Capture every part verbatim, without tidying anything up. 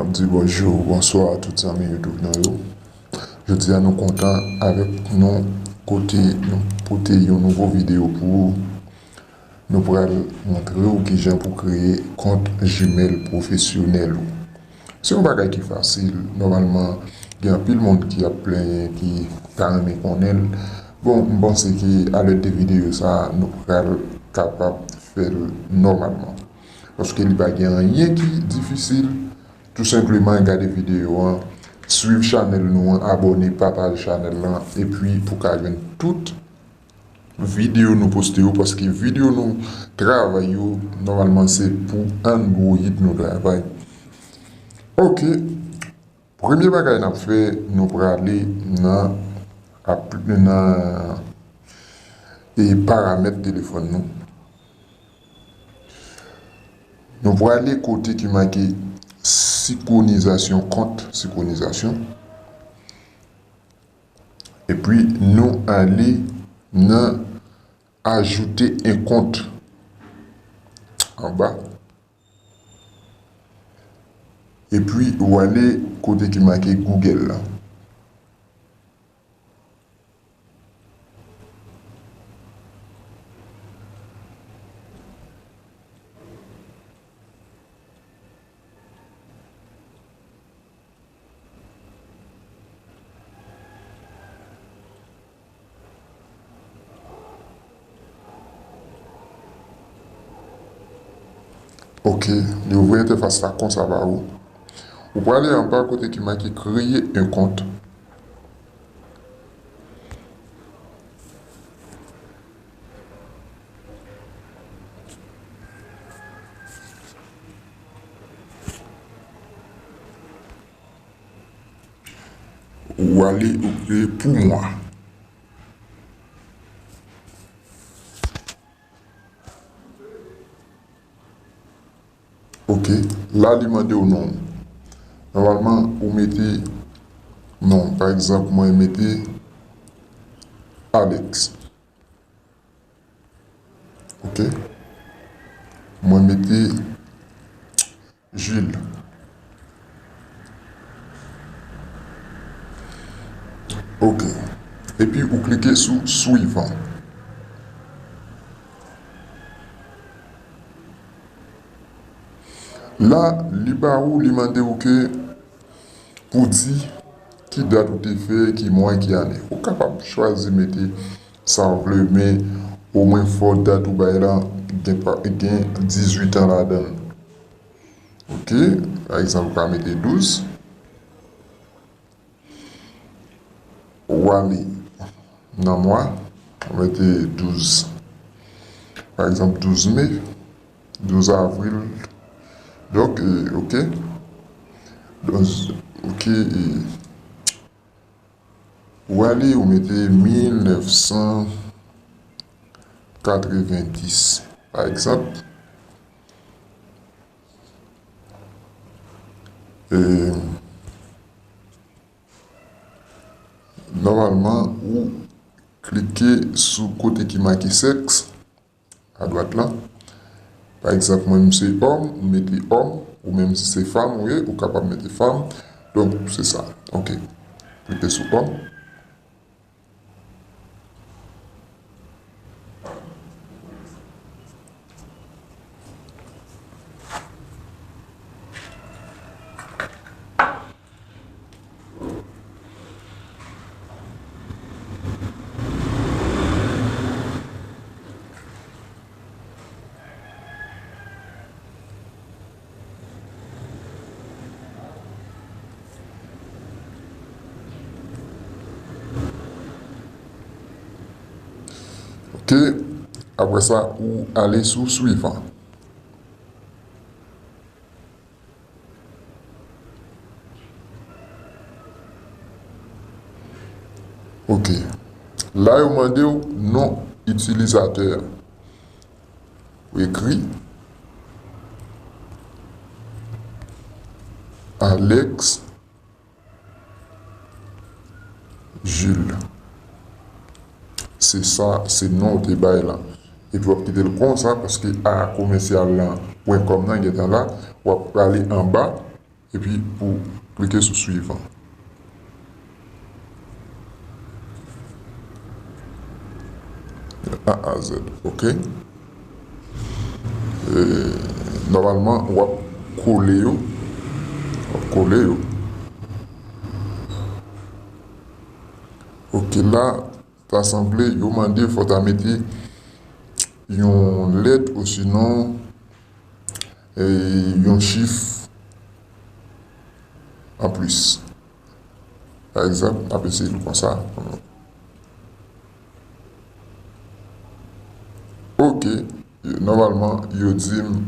N ap di bonjou, bonswa tout zanmi YouTube nou yo. Jodi a nou kontan avèk nou kote nou pote yon nouvo videyo pou ou. Nou pral montre w kijan pou kreye kont Gmail pwofesyonèl ou. Se yon bagay ki fasil. Nòmalman, gen anpil moun ki ap plenyen, ki ta renmen konnen l. Bon, m panse ke alèd de videyo sa a, nou pral kapab fè l nòmalman. Paske li pa gen anyen ki difisil. Tou senpleman gade videyo an, swiv chanèl nou an, abòne, pataje chanèl lan, epi pou ka jwenn tout videyo nou poste yo, paske videyo nou travay yo, nòmalman se pou Android nou travay. Ok, premye bagay n ap fè, nou prale nan, ap-, nan, e, paramèt telefòn nou. Nou prale kote ki make sinkronizasyon kont, sinkronizasyon. Epi nou ale nan ajoute un compte anba. Epi ou ale kote ki make Google la. Ok, li ouvri entèfas la konsa ba ou. Ou prale anba kote ki make créer un compte. Ou ale, ou kreye pou mwa. Ok, la li mande w non. Nòmalman, ou mete non. Pa egzanp, mwen mete Alex. Ok. Mwen mete Jules. Ok. Epi ou klike sou suivant. La, li ba ou, li mande ou ke pou di ki dat ou te fè, ki mwa, ki ane. Ou kapab chwazi mete sa ou vle, men omwen fò dat ou bay la gen pa, gen dizuit an ladan l. Ok, pa egzanp, ou ka mete douz. Ou ale nan mwa, ou mete douz. Pa egzanp, douz me, douz avril. Donk, e, ok. Donk, ok, e, ou ale, ou mete mil nèf san katrevendis, pa egzanp. E, nòmalman, ou klike sou kote ki make sèks, adwat la. Pa egzanp, mwen, m se òm, m mete òm, ou menm si se fanm ou ye, ou kapab mete fanm. Donk, se sa. Ok. Klike sou òm. Ok, apre sa, ou ale sou suivant. Ok. La, yo mande w non itilizatè. Ou ekri Alex Jules. Se sa, se non ou te bay la. Epi w ap kite l konsa, paske a komèsyal lan, pwen kòm nan gentan la, w ap prale anba, epi pou klike sou swivan. A a zèd, ok. E, nòmalman, w ap kole yo. W ap kole yo. Ok, la, ta sanble, yo mande fò ta mete yon lèt osinon, e, yon chif anplis. Pa egzanp, m ap eseye l konsa. Ok, nòmalman, yo di m,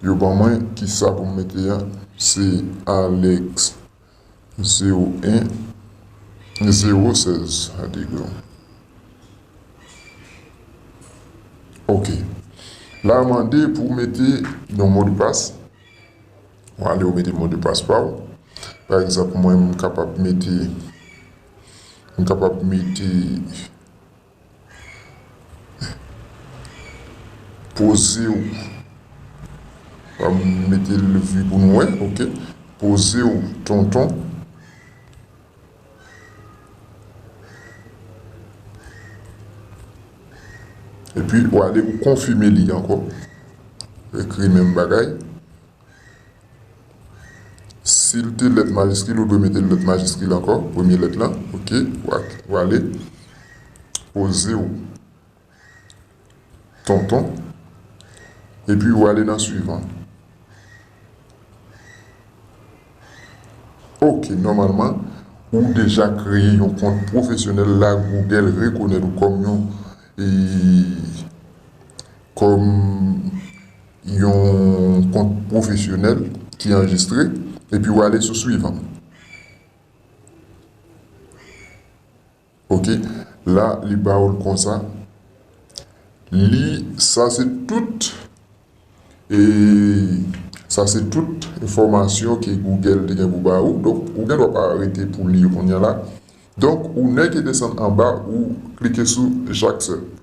yo ban mwen kisa pou m mete a, se Alex zewo en, zewo sèz, adigo. Ok. La, mande pou w mete yon modpas. W ale, w mete modpas pa w. Pa egzanp, mwen, m kapab mete, m kapab mete, poze w. W ap mete l vi pou nou wè, ok. Poze w, tonton. Epi, w ale, ou konfime li ankò. Ekri menm bagay. Si l te lèt majiskil, ou dwe mete lèt majiskil ankò, premye lèt lan, ok, w a-, w ale, poze w, tonton, epi w ale nan swivan. Ok, nòmalman, ou deja kreye yon kont pwofesyonèl la, Google rekonèt ou kòm yon, e, kòm yon kont pwofesyonèl ki anrejistre, epi w ale sou swivan. Ok, la, li ba w l konsa. Li, sa se tout, e sa se tout enfòmasyon ke Google te gen pou ba ou. Donk, ou gen dwa pa rete pou li yo kounye a la. Donk, ou nèk e desann anba, ou klike sou J'accepte.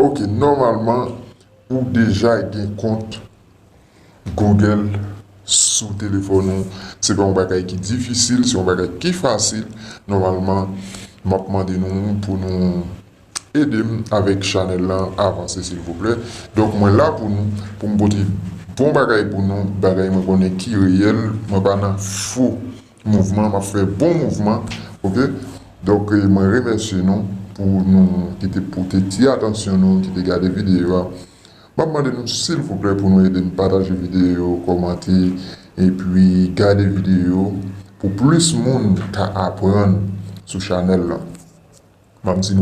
Ok, nòmalman, ou deja gen kont Google sou telefòn ou. Se pa yon bagay ki difisil, se yon bagay ki fasil. Nòmalman, m ap mande nou pou nou ede m avèk chanèl lan avanse, silvouplè. Donk, mwen la pou nou, pou m pote bon bagay pou nou, bagay mwen konnen ki reyèl, mwen pa nan fo mouvman, m ap fè bon mouvman, ok? Donk, e, mwen remèsye nou pou nou ki te pote ti atansyon nou, ki te gade videyo a. M ap mande nou, silvouplè, pou nou ede n pataje videyo, kòmante, epi gade videyo pou plis moun ka aprann sou chanèl lan. M ap di